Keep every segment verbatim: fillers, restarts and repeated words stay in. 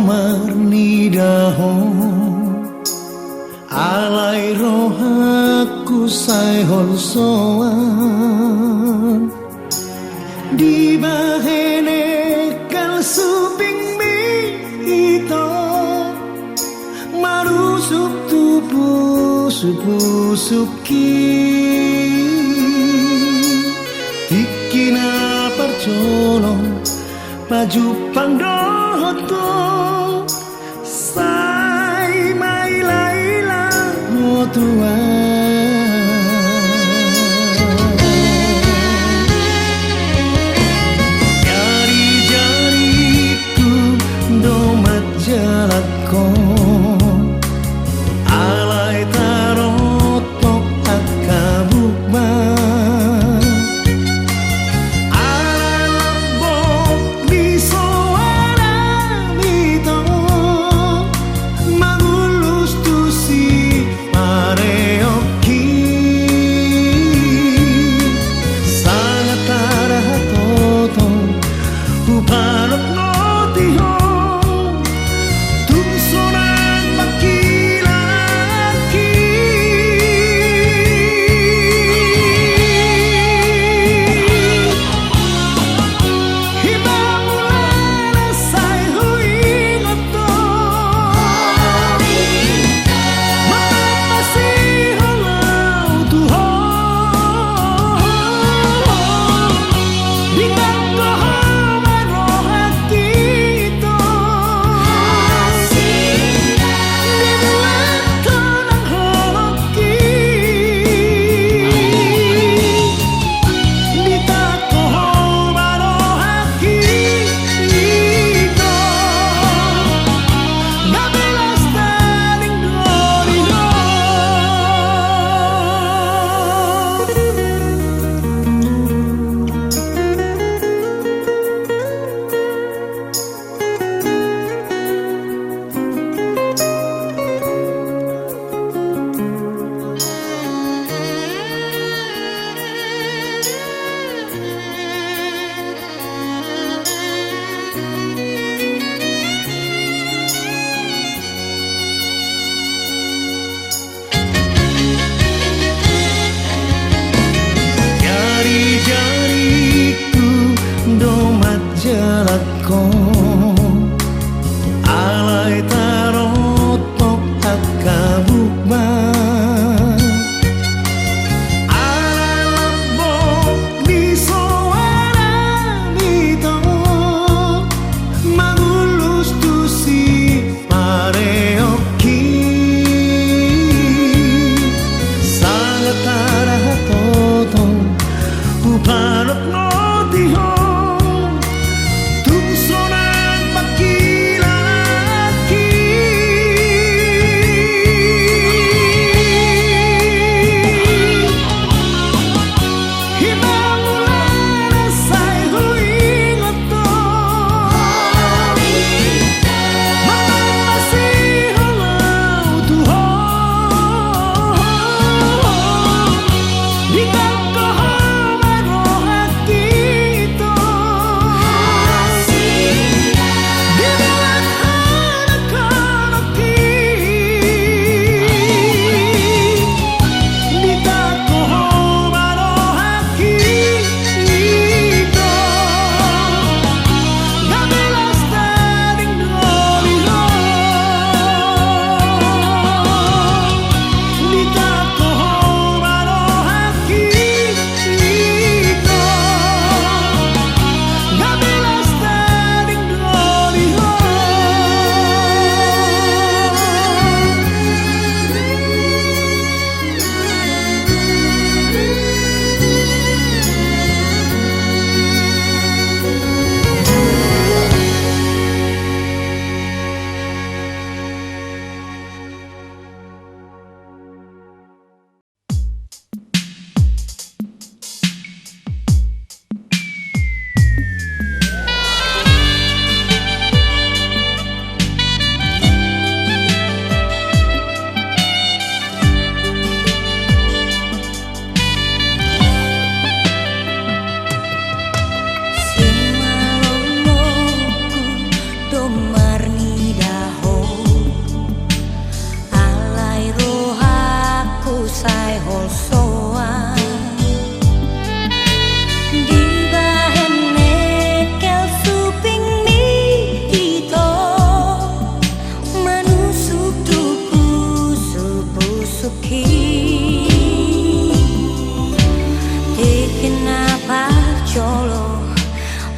marnida ho, alai rohangku sai holsoan. Dibahen engkal supingmi ito, marusup tu pusukpusukki. Tingki na parjolo pajumpang dohot ho, sai mailaila ho Tuhan. Jarijaringku do manjalakhon, alai tarotok angka bukma. Ala lambok ni soarami ito,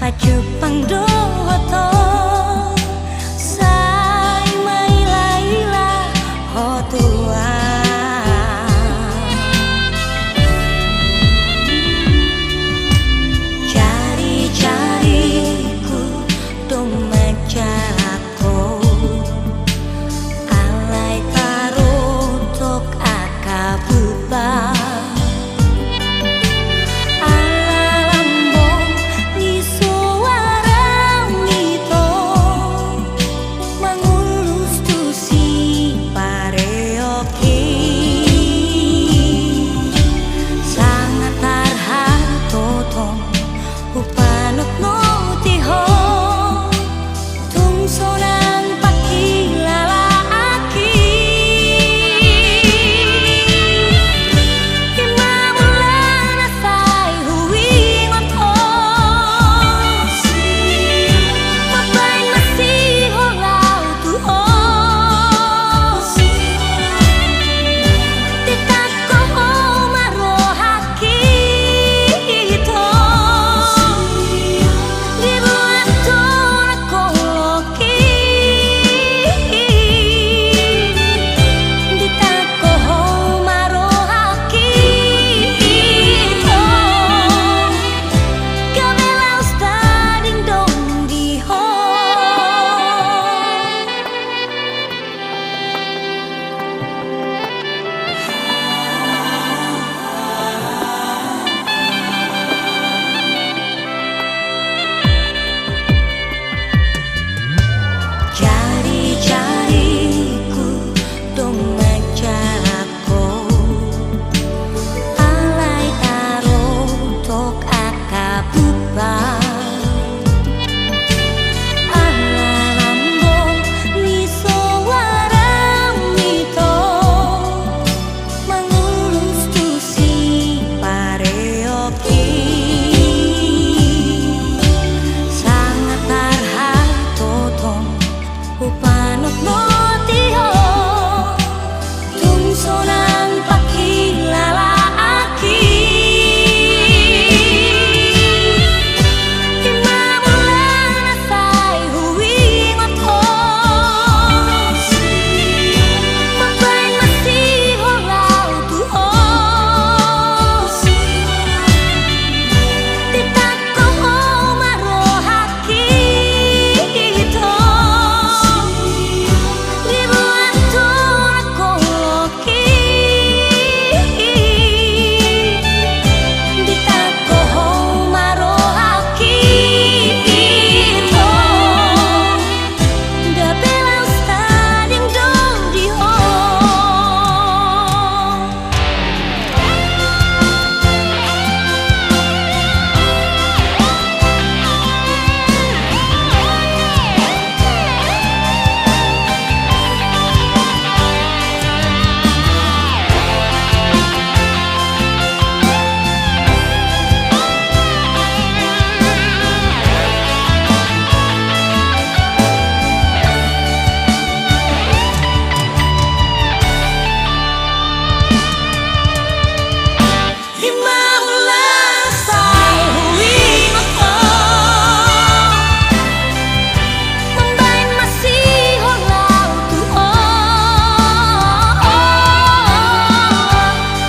Jumpang dohot ho, sai mailaila ho tu ahu. Jarijariku do manjalo ho, alai tarotok angka bubar. Ala lambok ni suaramu ito, mangulos tu sipareonki. Sangat tarharu tongtong hupanotnoti ho, tung so nang pangkilalaanki. I ma mula na sai huingot ho, mambaen masiholau tu ho. Ditangko ho ma rohangki ito, dibuat ho na koloki. Ditangko ho ma rohangki ito, gabe laos tadingdong di ho. Jarijariku do manjalo ho, alai tarotok angka bubar. Ala lambok ni suaramu ito, mangulos tu sipareonki. Sangat tarharu tongtong hupanotnoti ho, tung so nang pangkilalaanki. I ma mula na sai huingot ho, mambaen masiholau tu ho.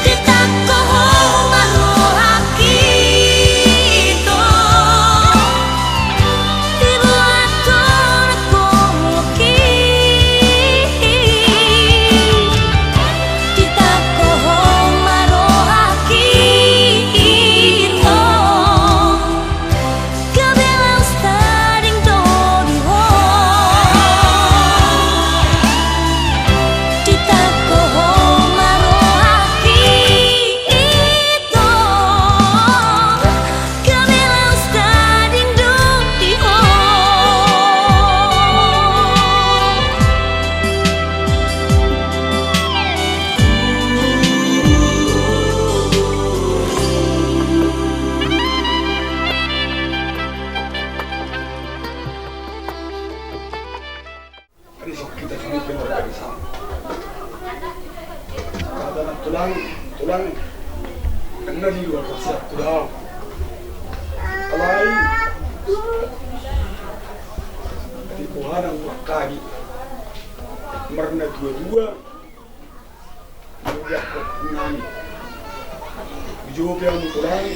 Ditangko ho ma rohangki ito, dibuat ho na koloki. Ditangko ho ma rohangki ito, gabe laos tadingdong di ho. Kan isok hita sini keluarga desa. Kata anak tulang, tulang, kena di luar kasih aku dah. Alai, Adi, marnatuatua, di angka nami. Di jo pe amu tulang,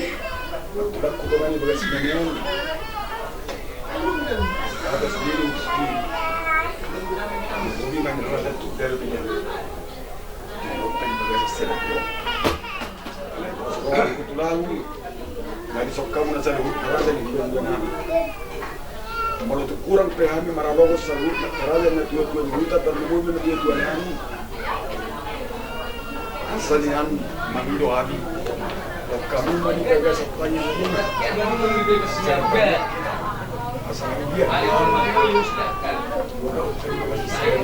tulangku tongan di bagas nami on. Atas diri, di. Bobi main rasa tu dari dia. Di bagas nami. Kebetulan, na disongkam na saluhut na raja ni hula-hula nami. Molo tung hurang pe hami maralogo saluhut na raja na tua-tua ni huta, tarlumobi na tua-tua nami. Asa nian mangido hami. Hamu ma di bagasan tangiang muna. Asa hami dia. Udah, terima kasih.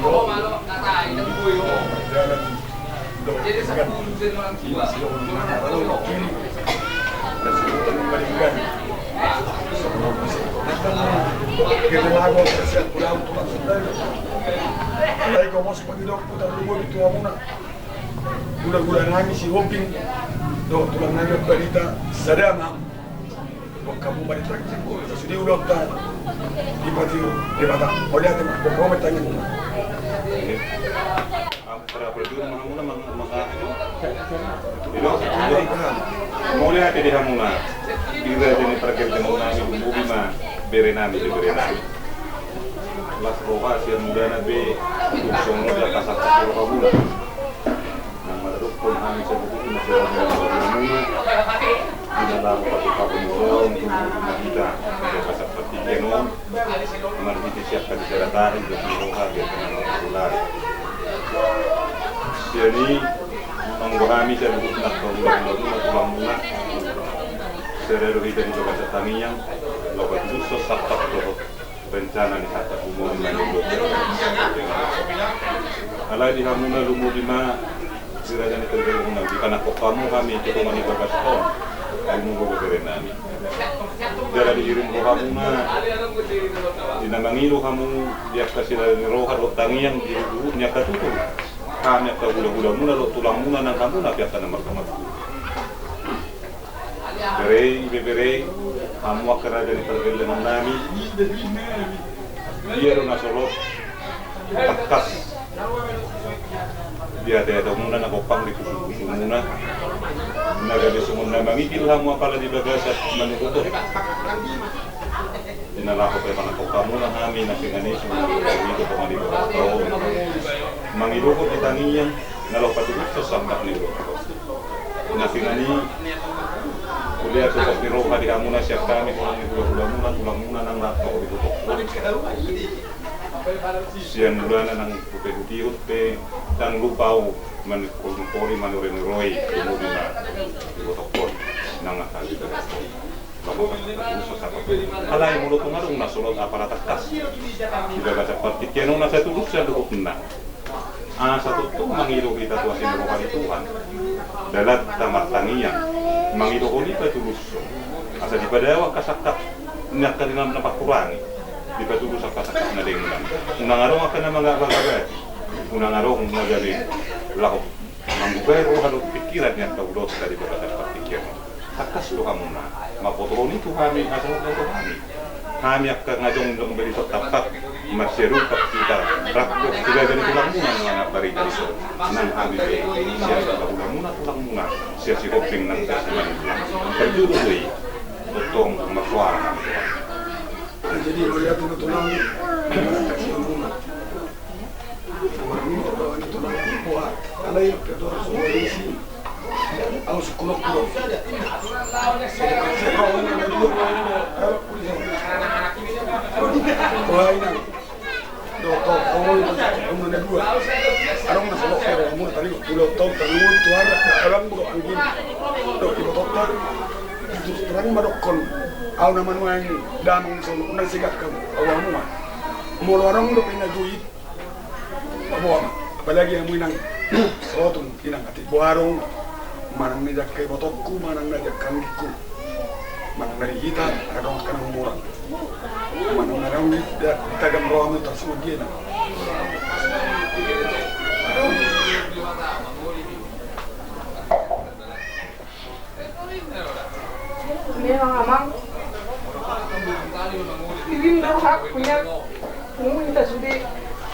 Dalam Hula-hula nami Sihombing dohot tulang nami Barita, sada ma. Bokka mu ma di tangiang, sude ulaonta dipatiru Debata. Mauliate ma, bokka mu ma di tangiang. Amu sada perjuangan ma hamuna mang-, mangahahon. Mauliate di hamuna. Di raja ni pargellengon nami, lumobi ma bere nami, bere nami. Las roha sian mudana pe, tung songon dia pasak-pasak rohamuna. Nang maradophon hami saluhutna sian hamuna. Di na laho patuk-patuk mudana, tung lumobi ma hita, di pasak-pasak tingki on. Marhite sian hata ni sadari, di roha, di tengah-tengah bulan. Sian i, manggo hami saluhutna, hula-hula muna, tulang muna. Sada do hita di bagasan tangiang, laho patulushon sahat dohot rencana ni hata umur na niboto. Alai di hamuna lumobi ma, di raja ni pargellengon nami, dipanangkok hamu hami tu tonga ni bagas on, hamu bere nami. Jala diiring rohamuna, di na mangido hamu, di angka siala ni roha dohot tangiang, di huhut ni angka tutu. Hami angka hula-hula muna dohot tulang muna nang hamuna pe angka na martonga. Bere, ibebere, hamu angka raja ni pargellengon nami. Dia do na solot tangkas di hata-hatamuna na gompang di pusu-pusumuna. Na gabe songon na mangigil hamu apala di bagasan manurut on. Di na laho pe manangkok hamuna hami na sian i songon na mangido pe mangido. Mangido pe di tangiang. Na laho patulushon sahat ni roha. Na sian i, hulia tu sahat ni roha di hamuna sian hami, hami hula-hula muna, tulang muna nang laho di boto. Sian mulana nang hupe hutihut pe, ndang lupa au, mani-, kori-kori, manore-noroi, di boto, di boto. Nang hami di boto. Alai molo tung adong na solot apala tangkas di bagasan partingkian on, asa tulus saluhutna. Asa tongtong mangido hita tu asi ni roha ni Tuhan. Dalanta martangiang, mangido hita tulus. Asa dipadao angka sangkap ni angka na, na mangkurangi. Dipatulus angka sangkap na denggan. Unang adong angka na mangabagabati. Unang adong na gabe laho mambuka roha dohot pingkiran ni angka ulaonta di bagasan partingkian on. Tangkas do hamuna, mambotohon i tu hami, asa mamboto hami. Hami angka ngajong dong beri so tampak, marsiadupan hita, rap dohot tu raja ni tulang muna, nang anak Barita di son. Nang hami pe, sian hula-hula muna, tulang muna, sian Sihombing nang sian Simanjuntak. Parjolo do i, tongtong marsoara nang. Jadi, mauliate ma tulang, Alai pe tu raja ni si. Au sukun-ukun. Wah, inang. Doktor, oh, itu umur na dua. Adong na solot pe, umur tadi dua tahun, tadi umur itu ada, adong budak anggini. Dok, di dokter. Terus terang ma dokkon. Au na manuai damang di son, unang sigak hamu, au hamu ma. Molo adong dope na juit. Apalagi hamu inang, sotung inang atik boarung, manang na jangka ibotongku, manang na jangka anggingku, manang na di hita, adong angka na umurang, manang na adong di, di tagam rohamu tarsongon dia na. Memang amang. Iring rohakku nian. Punguanta sude.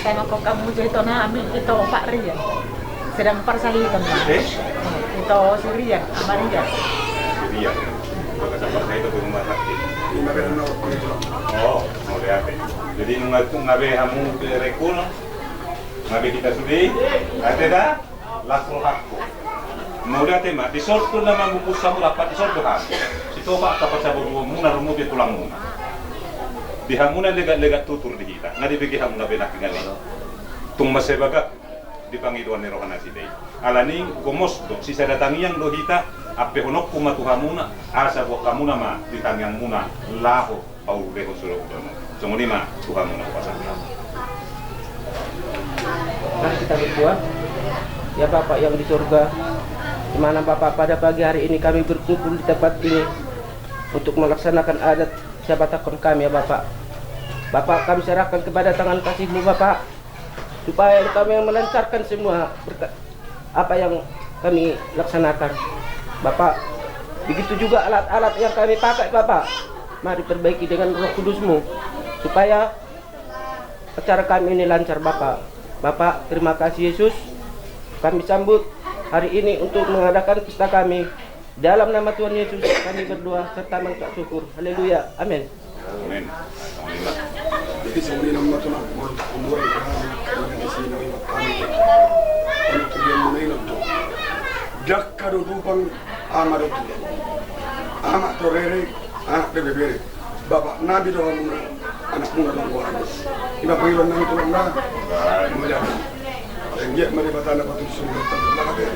Tangihon hamu jo ito na, ami ito Pak Rian. Sedang parsahiton ma. Eh? Ito si Rian, ama Rian. Si Rian. Maka sa parsahiton di rumah sakit. Oh, mauliate. Jadi nunga, nunga be hamu pe rekul, nunga be hita sude, ate da? Las rohangku. Mauliate ma, dison do na mamungkus hamu rap, dison do hamu. Sitopa angka pasabodoonmuna, rumobi tulangmuna. Di hamuna legan-legan tutur di hita, nga dibege hamuna be nangkiningan i. Tung mansai bagak di pangidoan ni roha nasida i. Alani gomos do, sisada tangiang do hita, ampehononku ma tu hamuna, asa boan hamuna ma di tangiangmuna laho paulehon solohuton. Songon i ma tu hamuna, hupasahat. Mari kita berdoa. Ya Bapa yang di sorga, di mana Bapa pada pagi hari ini kami berkumpul di tempat ini untuk melaksanakan adat siap atakon kami ya Bapa. Bapa, kami serahkan kepada tangan kasih-Mu Bapa, supaya Engkau yang melancarkan semua berkat apa yang kami laksanakan, Bapa. Begitu juga alat-alat yang kami pakai, Bapa. Mari perbaiki dengan Roh Kudus-Mu, supaya acara kami ini lancar, Bapa. Bapa, terima kasih, Yesus. Kami sambut hari ini untuk mengadakan pesta kami. Dalam nama Tuhan Yesus kami berdoa serta mengucap syukur. Haleluya. Amin. Amin. Jadi, songon i ma tutu, molo umur i, kami, kami di sini, kami, kami tu dia mulai nonton. Dakka do tupang, ama do tulang. Ama do rere, anak do bebere. Bapa nami do hamuna, anakmuna do hamuna. Ima pangidoan nami tulang na. Mulia. Dengge ma Debata na patut sumber tanpa bebe.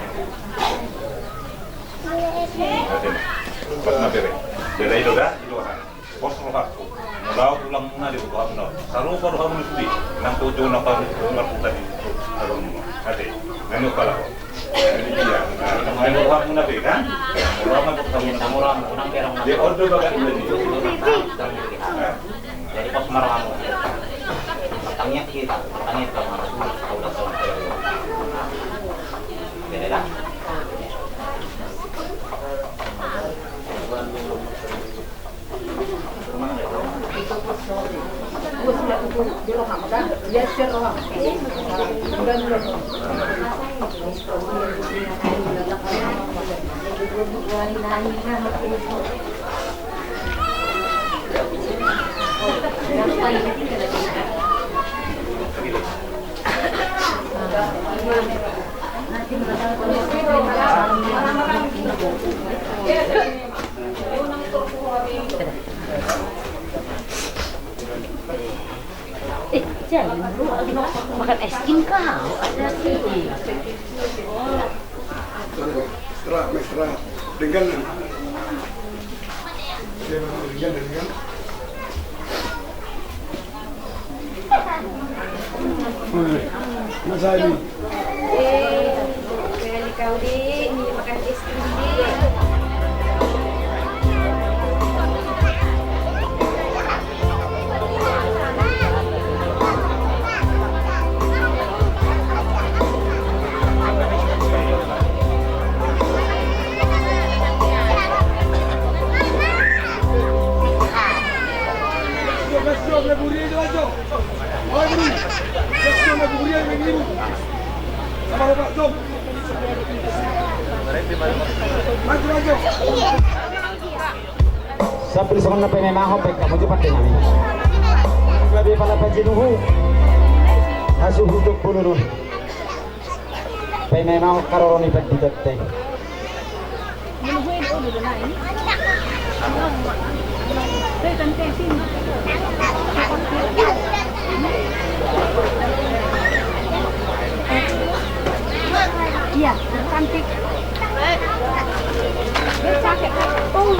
Ate ma. Pas ma bere. Bere i do da, i do aha. Pos rohangku. Molo au tulangmuna di buku hamuna. Sarupa rohamuna sude. Nang tu jona paru marputa di. Ate. Nani ukala ho. Nani dia. Nang rohamuna be kan. Molo au ma buku hamuna. Di ondo bagas ini. Jadi pos ma rohamuna. Tangiang hita, tangiang hita. Beda da. Eh, jadi lu lagi makan es krim kau? Ada sih. Mesra, mesra. Dengan, dengan, dengan. Mas Adi. Eh, kau di, ini makan es krim di. Sambil songon na paimaimahon, baen hamu jo pande nami. Gabe pala pajinuhu. Hasuhuton bolon on. Paimaimahon haroro ni pandita te. Iya, cantik. Cantik. Oh.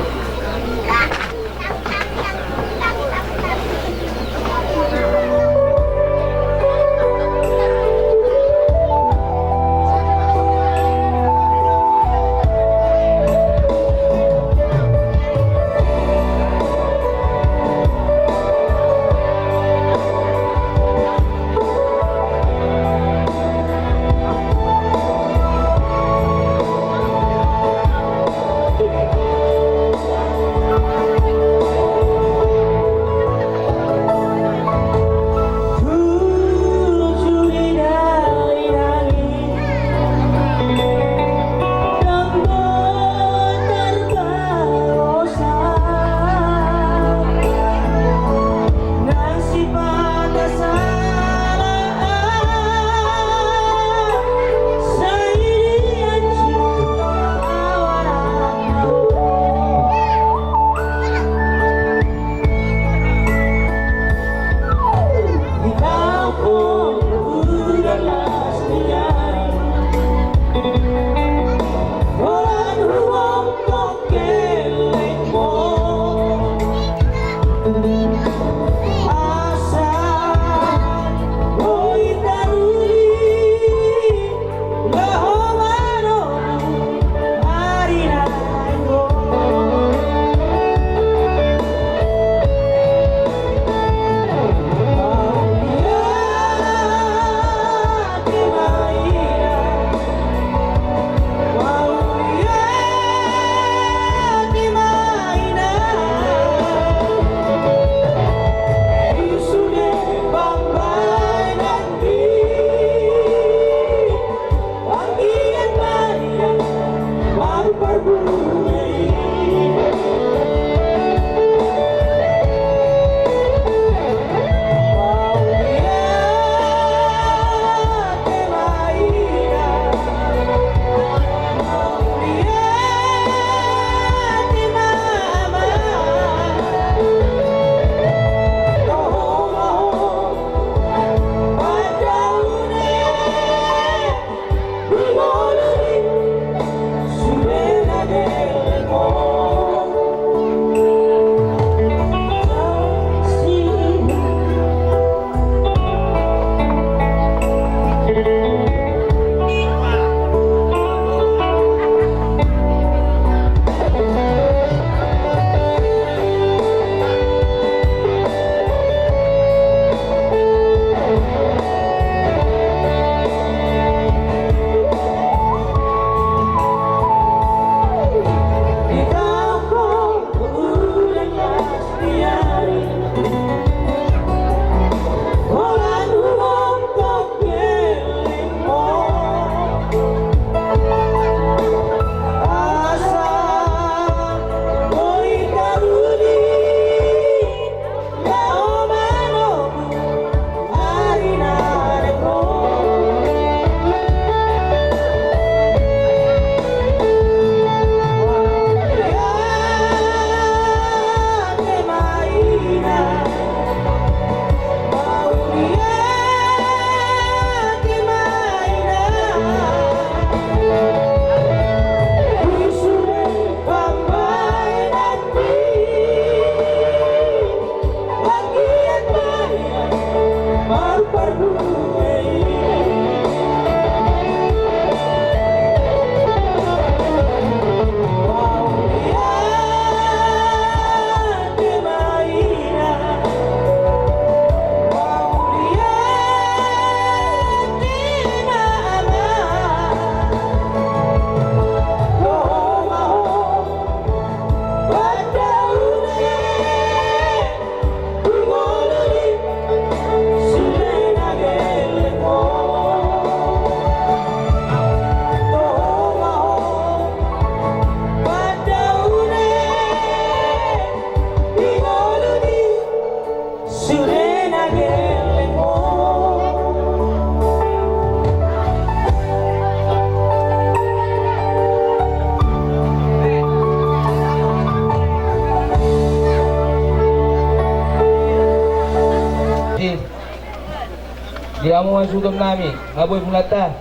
Di hamu hasuhuton nami, nga boi mulanta.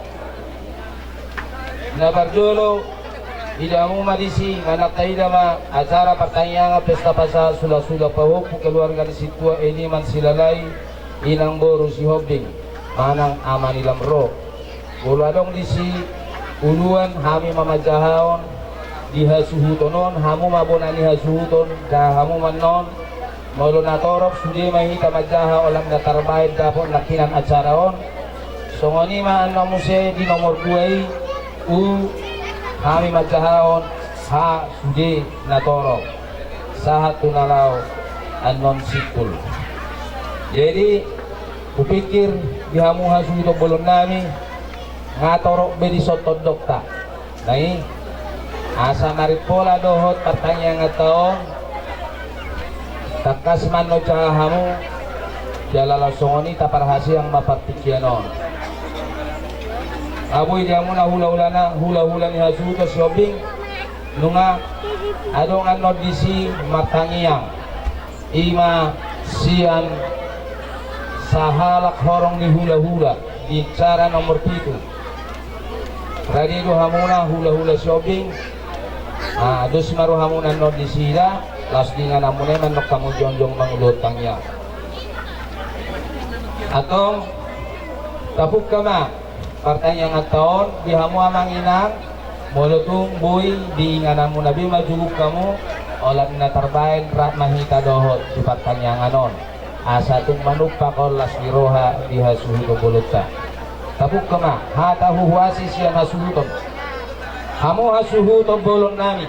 Na parjolo, ida hamu ma disi, manang taida ma acara partangiangan pesta pasahat sulang-sulang pahompu keluarga ni sintua Eniman Silalahi, inang boru Sihombing, manang ama ni Lamro. Molo adong disi uluan, hami ma manjahaon di hasuhuton on, hamu ma bona ni hasuhuton, da hamu ma annon. Molo na torop, sude ma hita manjaha olat na tarbaen dapot nangkinan acara on. Songon i ma annon muse di nomor dua i, u hami manjahaon ha sude na torop sahat tu na laho annon simpul. Jadi, hupikir di hamu hasuhuton bolon nami, nga torop be dison tondongta. Na i, asa marimpola dohot partangianganta on, tangkas ma annon jaha hamu, jala laos songon i taparhaseang ma partingkian on. Nga boi di hamu na hula-hulana, hula-hula ni hasuhuton Sihombing, nunga adong annon disi martangiang. I ma sian sahalak horong ni hula-hula di incara nomor pitu. Rade do hamuna hula-hula Sihombing. Ah, dos ma rohamuna annon disida, laos di ingananmuna i ma annon hamu jongjong mangulahon tangiang. Antong, tapungka ma partangianganta on di hamu amang inang, molo tung boi di ingananmuna be majuguk hamu, olat na tarbaen rap ma hita dohot di partangiangan on, asa tung manumpak on las ni roha di hasuhuton bolonta. Tapungka ma hata huhuasi sian hasuhuton. Hamu hasuhuton bolon nami,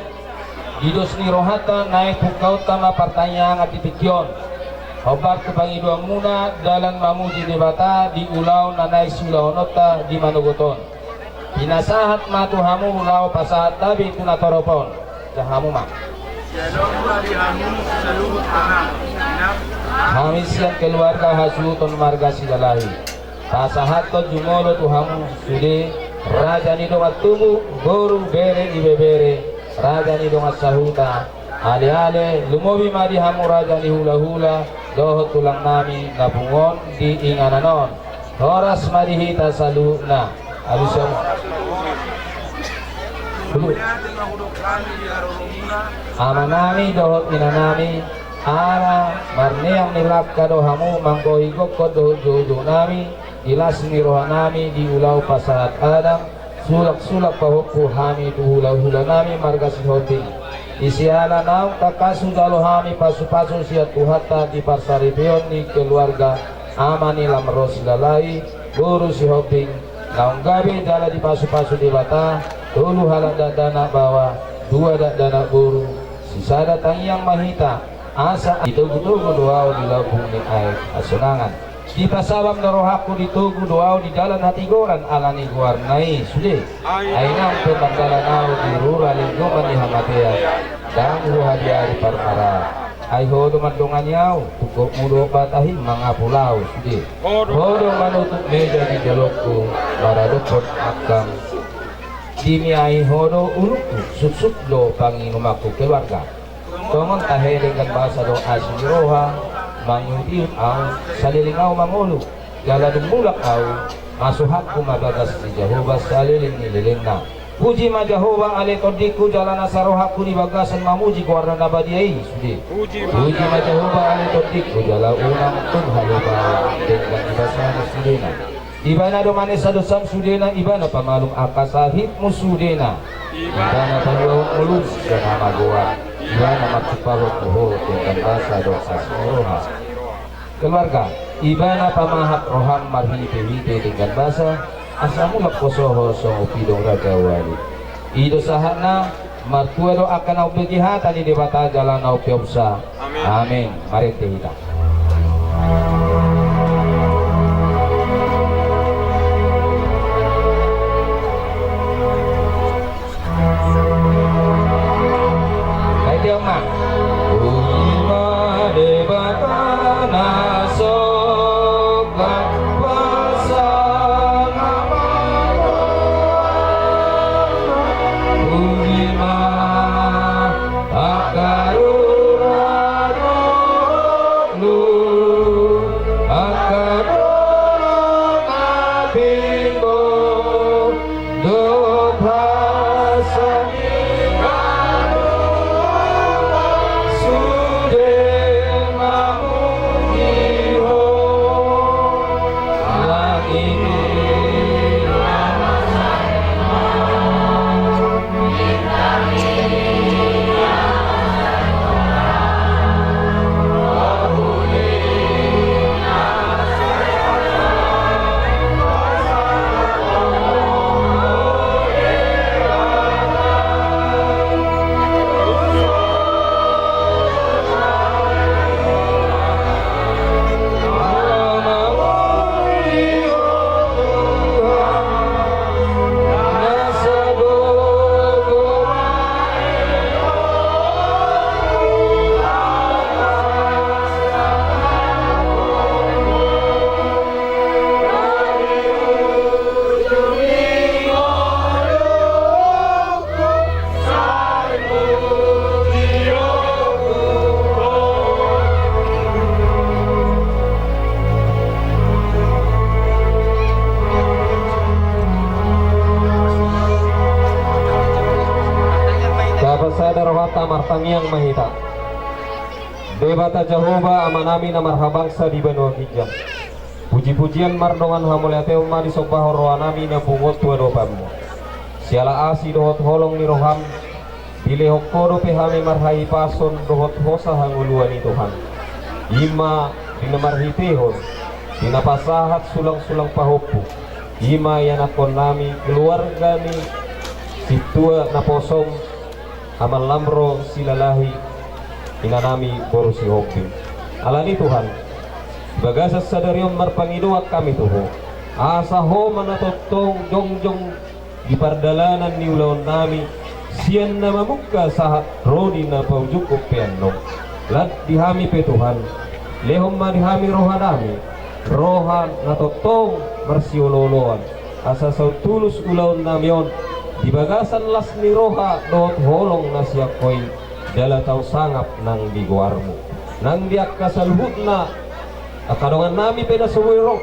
di dos ni rohanta naeng pungkaonta ma partangiangan di tingki on. Hombar tu pangidoanmuna dalan mamuji Debata di ulaon na naeng siulaononta di manogot on. Pinasahat ma tu hamu laho pasahat gabe tu na torop on. Jaha hamu ma. Hami sian keluarga hasuhuton marga Silalahi, pasahathon jumolo tu hamu sude, raja ni dongan tubu, boru, bere, ibebere, raja ni dongan sahuta, ale-ale, lumobi ma di hamu raja ni hula-hula dohot tulang nami na pungu on di inganan on. Horas ma di hita saluhutna. Alusi hamu. Ama nami dohot ina nami, ala marneang ni langka do hamu manggohi gokhon dohot jouh-jouh nami, di las ni roha nami di ulaon pasahat adat, sulak-sulak pahompu hami tu hula-hula nami marga Sihombing. Di siala naung tangkas hujalo hami pasu-pasu sian Tuhanta di parsaripeon ni keluarga ama ni Lamro Silalahi, boru Sihombing, naung gabe jala dipasu-pasu Debata, tolu halak dakdanak baoa, dua dakdanak boru, sisada tangiang ma hita, asa ditogu-togu do ahu di lambung ni aek hasonangan. Dipasabam do rohangku ditogu do ahu di dalan hatigoran ala ni goarna i sude. Ai nang pe mardalan ahu di rura linggoman ni hamatean, ndang huhadiari parmaraan. Ai ho do mandongani ahu, tungkotmu do batahi mangapul ahu sude. Ho do manutup meja di jolongku, maradophon angkang. Dimiai ho do ulungku, suksuk do panginumanku keluarga. Tongon tahe denggan basa do asi ni roha, mangiut-iut ahu, saleleng ahu mangolu. Jala dung mulak ahu, masuhatku ma bagas ni Jahowa saleleng ni lelengna. Puji ma Jahowa ale tondingku, jala nasa rohangku di bagasan mamuji goarna na badia i sude. Puji ma Jahowa ale tondingku, jala unang tung halupaon denggan ni basana sudena. Ibana do manesa dosam sudena, ibana pamalum angka sahitmu sudena. Ibana paluahon ngolum sian hamagoan, ibana marsipaluhon ho denggan basa dohot las ni roha. Keluarga, ibana pamahat roham marhitehite denggan basa, asa mulak poso ho songon pidong raja wali. I do sahatna. Martua do angka na umbege hata ni Debata jala na umpeopsa. Amin. Amin. Marende hita. Baik, dia, Mak. Puji ma Debata na songkap pasang hamagoan. Puji ma angka rura dohot lu, angka dolok na pinggo. Dohot hasangapon sude mamuji ho. Langit i Tapasada rohanta, martangiang ma hita. Debata Jahowa, Amanami na marhabangsa di banua ginjang. Puji-pujian mardongan hamauliateon ma disombahon rohanami na pungu on tu adopanmu. Siala asi dohot holong ni roham, dilehon ho dope hami marhahipason dohot hosa hangoluan i Tuhan. I ma di na marhitehon, di na pasahat sulang-sulang pahompu. I ma ianakkonnami keluarga ni sintua naposom, Aman Lamro Silalahi, inanami boru Sihombing. Alani Tuhan, di bagasan sadari on marpangidoan hami tu ho, asa ho ma na tongtong jongjong di pardalanan ni ulaonnami, sian na mamungka sahat ro di na paujunghon pe annon. Lan di hami pe Tuhan, lehon ma di hami rohanami, roha na tongtong marsiolo-oloan, asa saut tulus ulaonnami on di bagasan las ni roha dohot holong na sian ho i, jala tau sangap nang di goarmu. Nang di angka saluhutna angka dongannami pe na so boi ro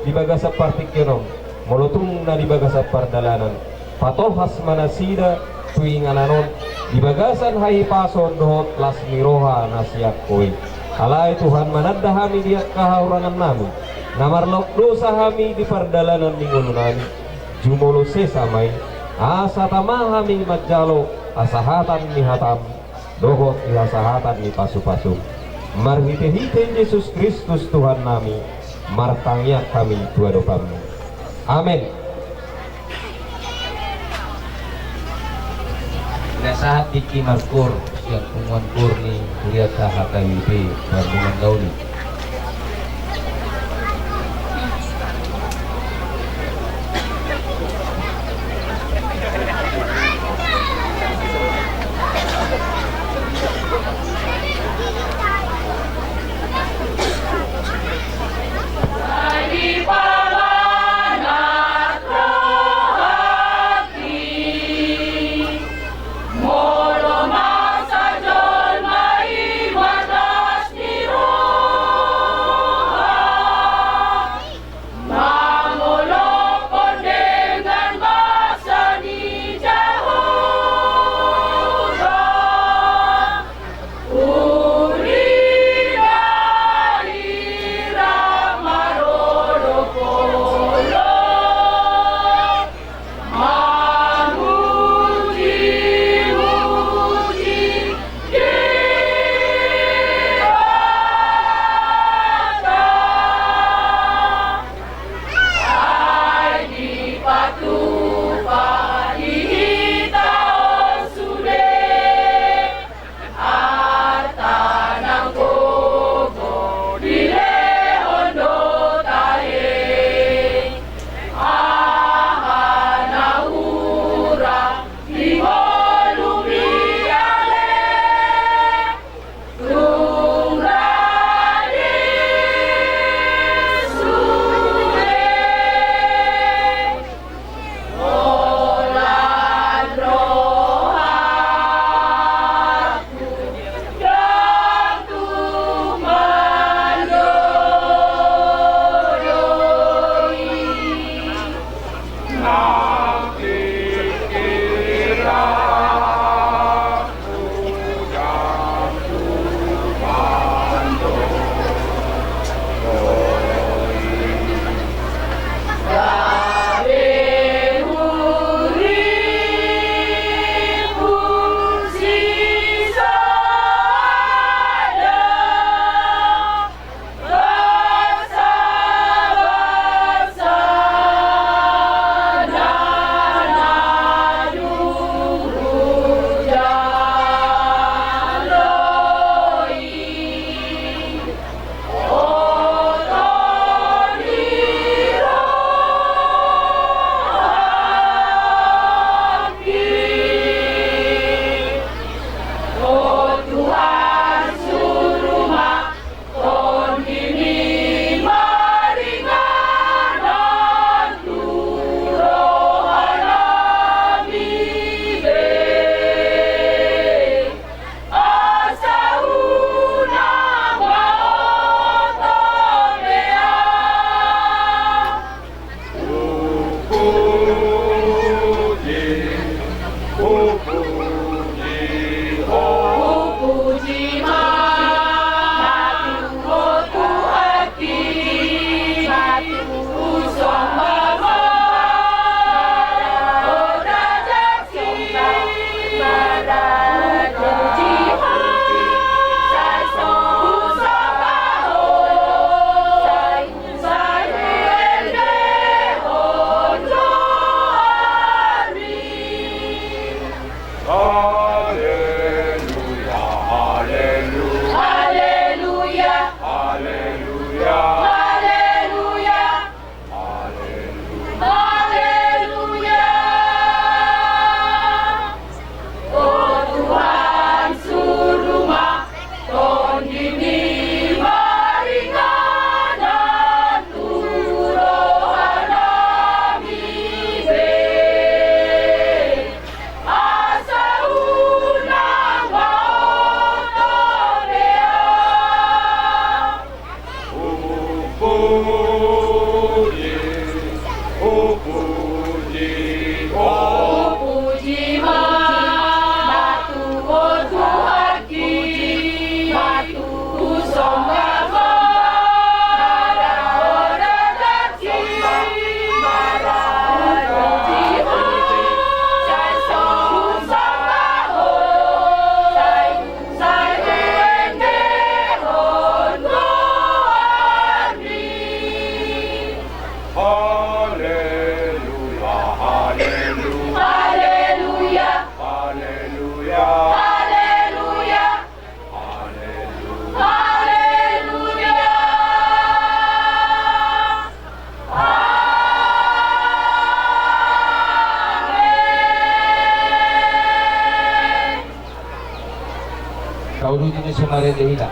di bagasan partingkian on, molo tung na di bagasan pardalanan, patolhas ma nasida tu inganan on di bagasan hahipason dohot las ni roha na sian ho i. Alai Tuhan, mananda hami di angka hahurangannami, na marlaok dosa hami di pardalanan ni ngolunami, jumolo sesa ma i, asa tama hami manjalo hasahatan ni hatam dohot di hasahatan ni pasu-pasum. Marhite-hite Jesus Kristus Tuhannami, martangiang hami tu adopanmu. Amen. Pinasahat tingki markoor sian punguan koor ni Huriata H K B P Pardongan Na Uli. Molo masa jolma i marlas ni roha, Sumarende hita.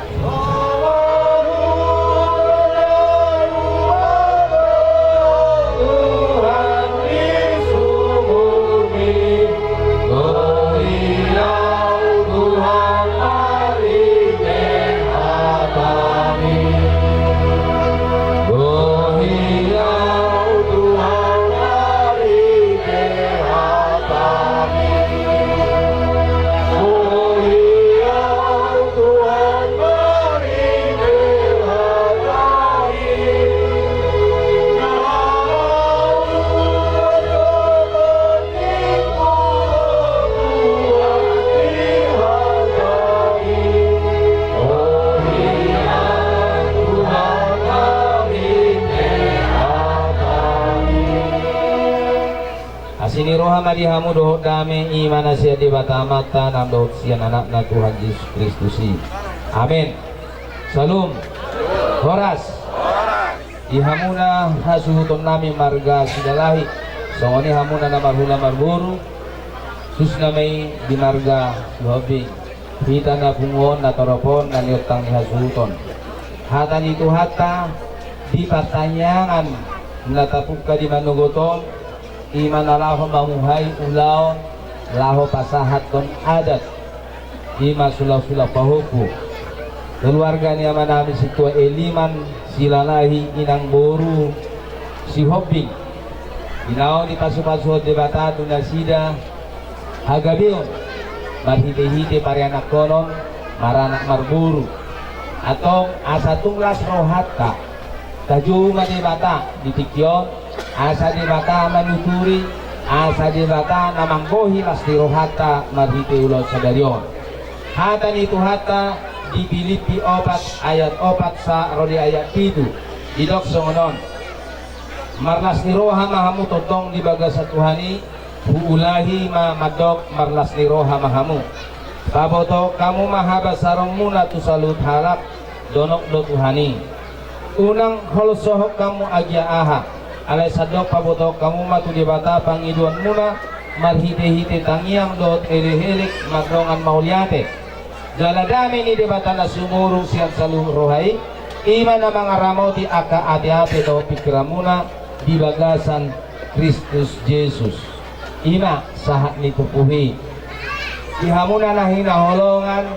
Asi ni roha ma di hamu dohot dame i ma na sian Debata Amanta nang dohot sian Anakna Tuhan Jesus Kristus i. Amen. Syalom. Horas. Di hamuna hasuhutonnami marga Silalahi, songon i hamuna na marhula marboru, khususna ma i di marga Sihombing. Hita na pungu on, na torop on, na niontang ni hasuhuton. Hata ni Tuhanta di partangiangan na tapungka di manogot on, i ma na laho mamuhai ulaon laho pasahathon adat, i ma sulang-sulang pahompu. Keluarga ni amanami Sintua Eliman Silalahi, inang boru Sihombing, di naung dipasupasuhon Debata tu nasida hagabeon marhite-hite parianakhonon, maranak marboru. Antong asa tung las rohanta, tajou ma Debata di tingki on, asa Debata manuturi, asa Debata na manggohi las ni rohanta marhite ulaon sadari on. Hata ni Tuhanta di Pilippi opat ayat opat sahat ro di ayat pitu, didok songon on: Marlas ni roha ma hamu tongtong di bagasan Tuhan i, huulahi ma mandok marlas ni roha ma hamu. Pabotohon hamu ma habasaronmuna tu saluhut halak, donok do Tuhan i. Unang holsohon hamu agia aha, alai sandok pabotohon hamu ma tu Debata pangidoanmuna marhite-hite tangiang dohot elek-elek mardongan mauliate. Jala dame ni Debata na sumurung sian saluhut roha i, i ma na mangaramoti angka ate-ate dohot pingkiranmuna di bagasan Kristus Jesus. I ma sahat ni turpuk i. Di hamuna na hinaholongan,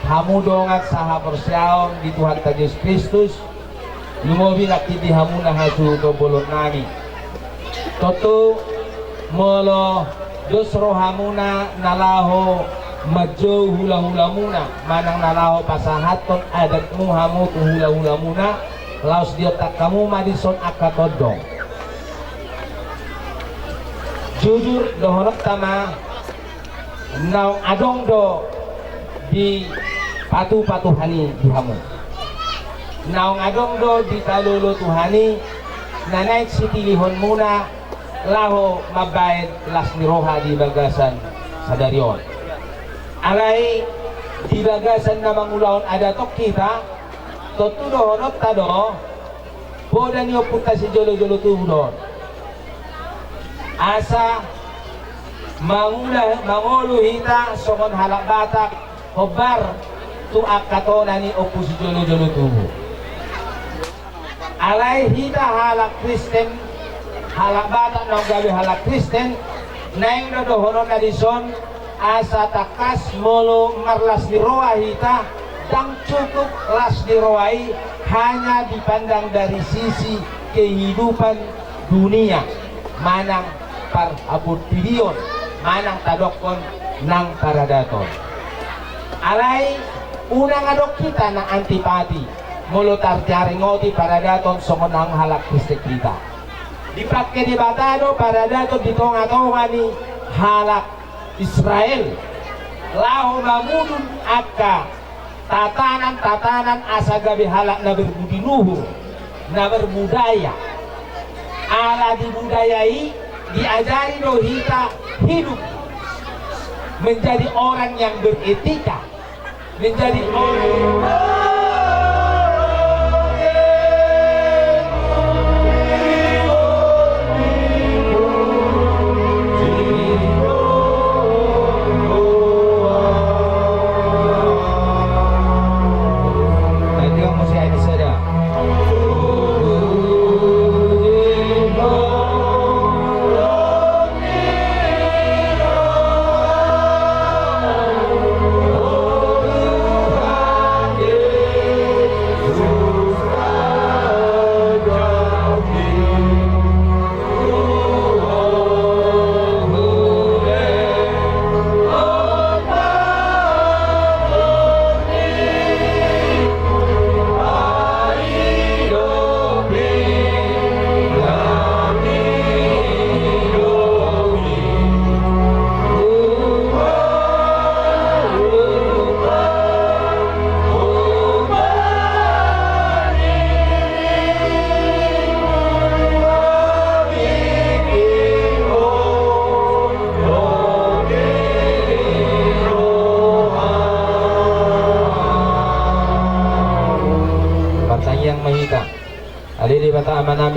hamu dongan sahaporseaon di Tuhanta Jesus Kristus, lumobi nangkin di hamuna hasuhuton bolonnami. Tontu molo dos rohamuna na laho manjou hula-hulamuna, manang na laho pasahathon adatmu hamu tu hula-hulamuna, laos diontang hamu ma dison angka tondong. Jujur dohononta ma, naung adong do dipatupa Tuhan i di hamu. Naung adong do ditalolo Tuhan i na naeng sitilihonmuna laho mambahen las ni roha di bagasan sadari on. Alai di bagasan na mangulahon adat on hita, tontu dohononta do, poda ni ompunta sijolo-jolo tubu do on. Asa mangula, mangolu hita songon halak Batak hombar tu angka tona ni ompu sijolo-jolo tubu. Alai hita halak Kristen, halak Batak naung gabe halak Kristen, naeng do dohononna dison, asa tangkas molo marlas ni roha hita, ndang cukup las ni roha i hanya dipandang dari sisi kehidupan dunia, manang parhaportibion, manang tadokkon nang paradaton. Alai unang adong hita na antipati molo tarjaringoti paradaton songon naung halak Kristen hita. Dipangke Debata do paradaton di tonga-tonga ni halak Israel, laho mamudun angka tatanan-tatanan asa gabe halak na berbudi luhur, na berbudaya. Ala di budaya i diajari do hita hidup, menjadi orang yang beretika, menjadi orang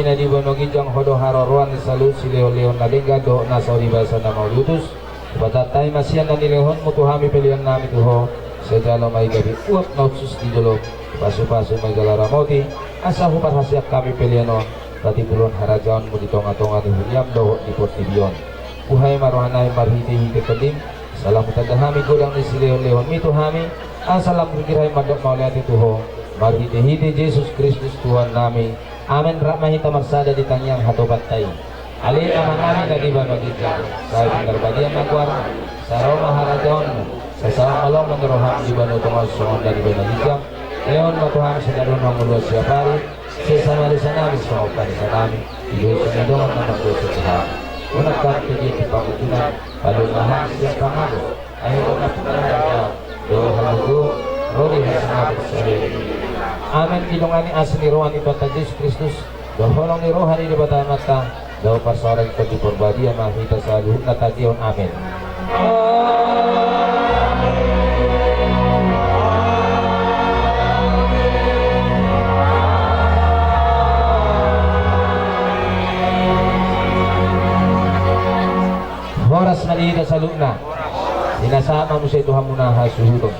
Na di banua ginjang, Ho do haroroan ni saluhut silehonlehon na denggan dohot na saur ni basa na mauliutus. Hupasahat hami ma sian na nilehonMu tu hami pelean nami tu Ho. Sai jalo ma i gabe uap na hushus di joloM. Pasupasu ma i jala ramoti, asa huparhaseang hami pelean on patimbulhon harajaonMu di tongatonga ni huriaM dohot di portibi on. Buhai ma roha nami marhitehite TondiM. Sai lam hutanda hami godang ni silehonlehonMi tu hami, asa lam ringkot hami mandok mauliate tu Ho, marhitehite Jesus Kristus Tuhan nami. Amen. Rap ma hita marsada di tangiang hatopanta i. Ale Amanami na di banua ginjang, sai pinarbadia ma goarMu, sai ro ma harajaonMu, sai saut ma lomo ni rohaM di banua tonga on songon na di banua ginjang. Lehon ma tu hami sadari on hangoluan siapari. Sesa ma dosa nami songon panesanami di dosa ni dongan na mardosa tu hami. Unang hami togihon tu pangunjunan, palua ma hami sian pangago. Ai Ho do nampuna harajaon dohot hagogoon, ro di hasangapon sahali. Amen. Dilehon hami asi ni roha ni Tuhanta Jesus Kristus, dohot holong ni roha ni Debata Amanta, dohot parsaoran ni Tondi Parbadia ma hita saluhutna tangihon. Amen. Horas ma di hita saluhutna. Pinasahat ma muse tu hamuna hasuhuton.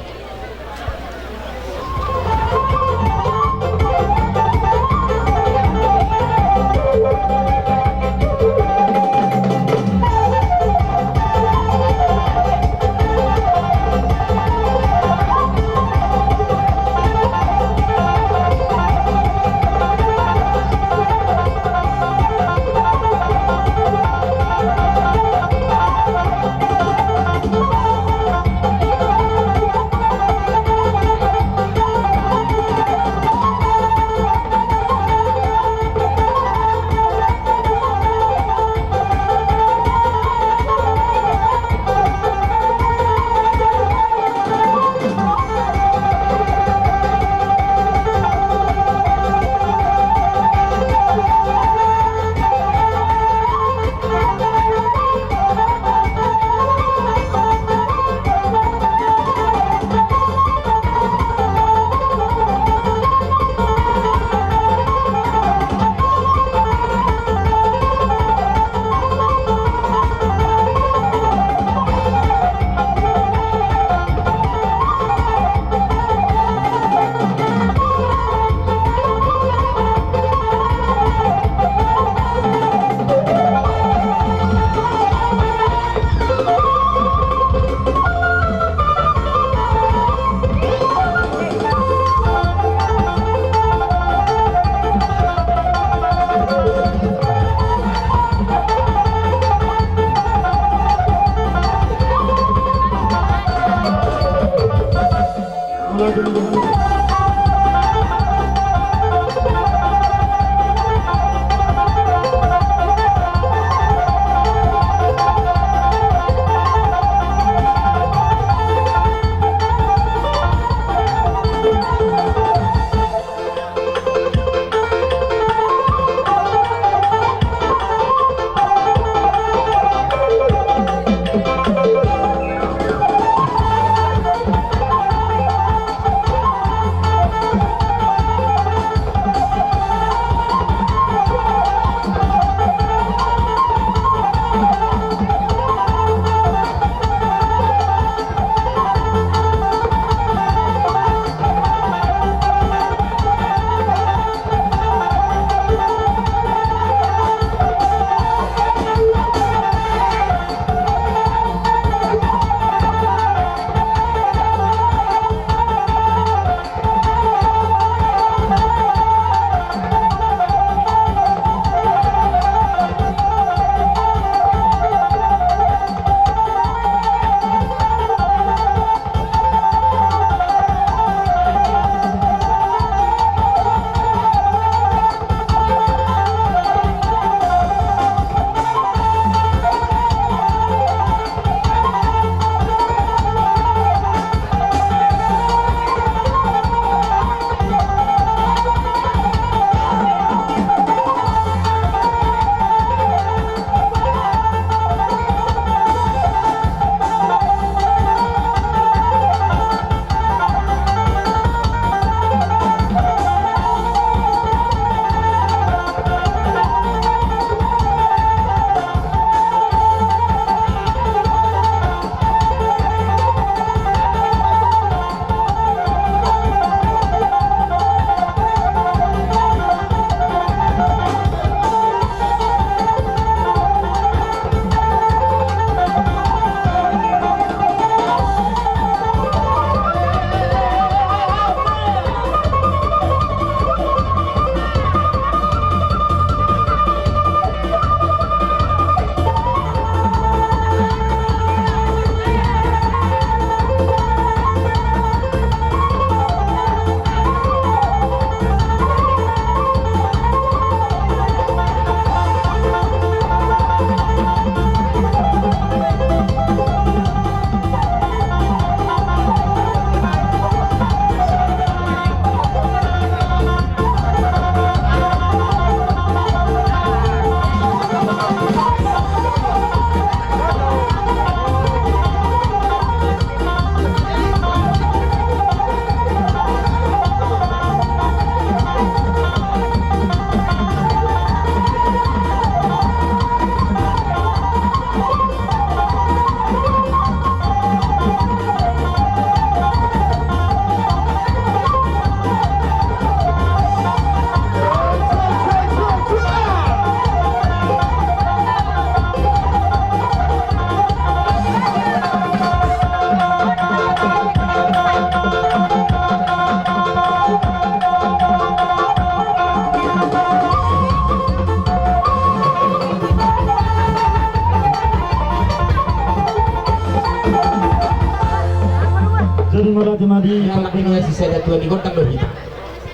Anak ni sisada tua ni gondang do hita.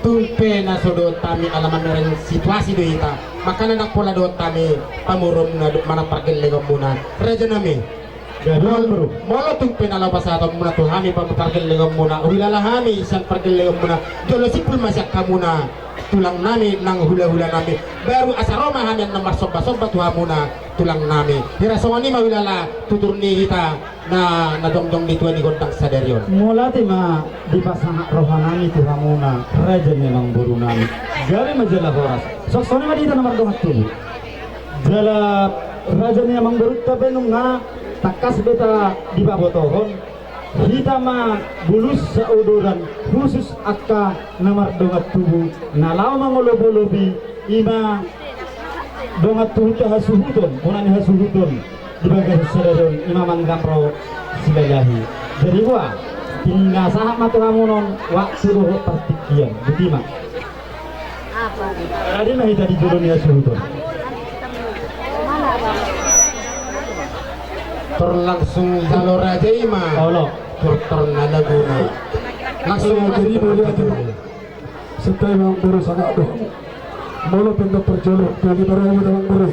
Tung pe na so dohot hami ala mamereng situasi do hita, makana ndang pola dohot hami pamoruonna dohot manang pargellengonmuna, raja nami. Molo tung pe na laho pasahatonmuna tu hami pargellengonmuna, huhilala hami sian pargellengonmuna, jolo simpul ma sian hamuna tulang nami nang hulahula nami. Baru asa ro ma hami annon marsombasomba tu hamuna tulang nami. Hira songon i ma huhilala tutur ni hita na jongjong di tua ni gondang sadari on. Mauliate ma dipasahat roha nami tu hamuna raja ni amangboru nami. Gabe ma jala horas. Songon i ma di hita na mardongan tubu. Jala raja ni amangborunta pe nunga tangkas be dipabotohon. Hita ma bulus saodoran khusus angka na mardongan tubu na laho mangolobolobi, i ma dongan tubu hasuhuton, bona ni hasuhuton di bagasan sadari on, i ma Manggambro Silalahi. Jadi boha, tinggal sahat ma tu hamu annon waktu dohot partingkian. Botima. Jadi ma hita di jolo ni hasuhuton. Tor langsung jalo raja i ma. Olo. Tor tor na laguna. Langsung jadi boleh aja. Setai amangboru, sahat do. Molo pe ndang parjolo, jadi baru amangboru.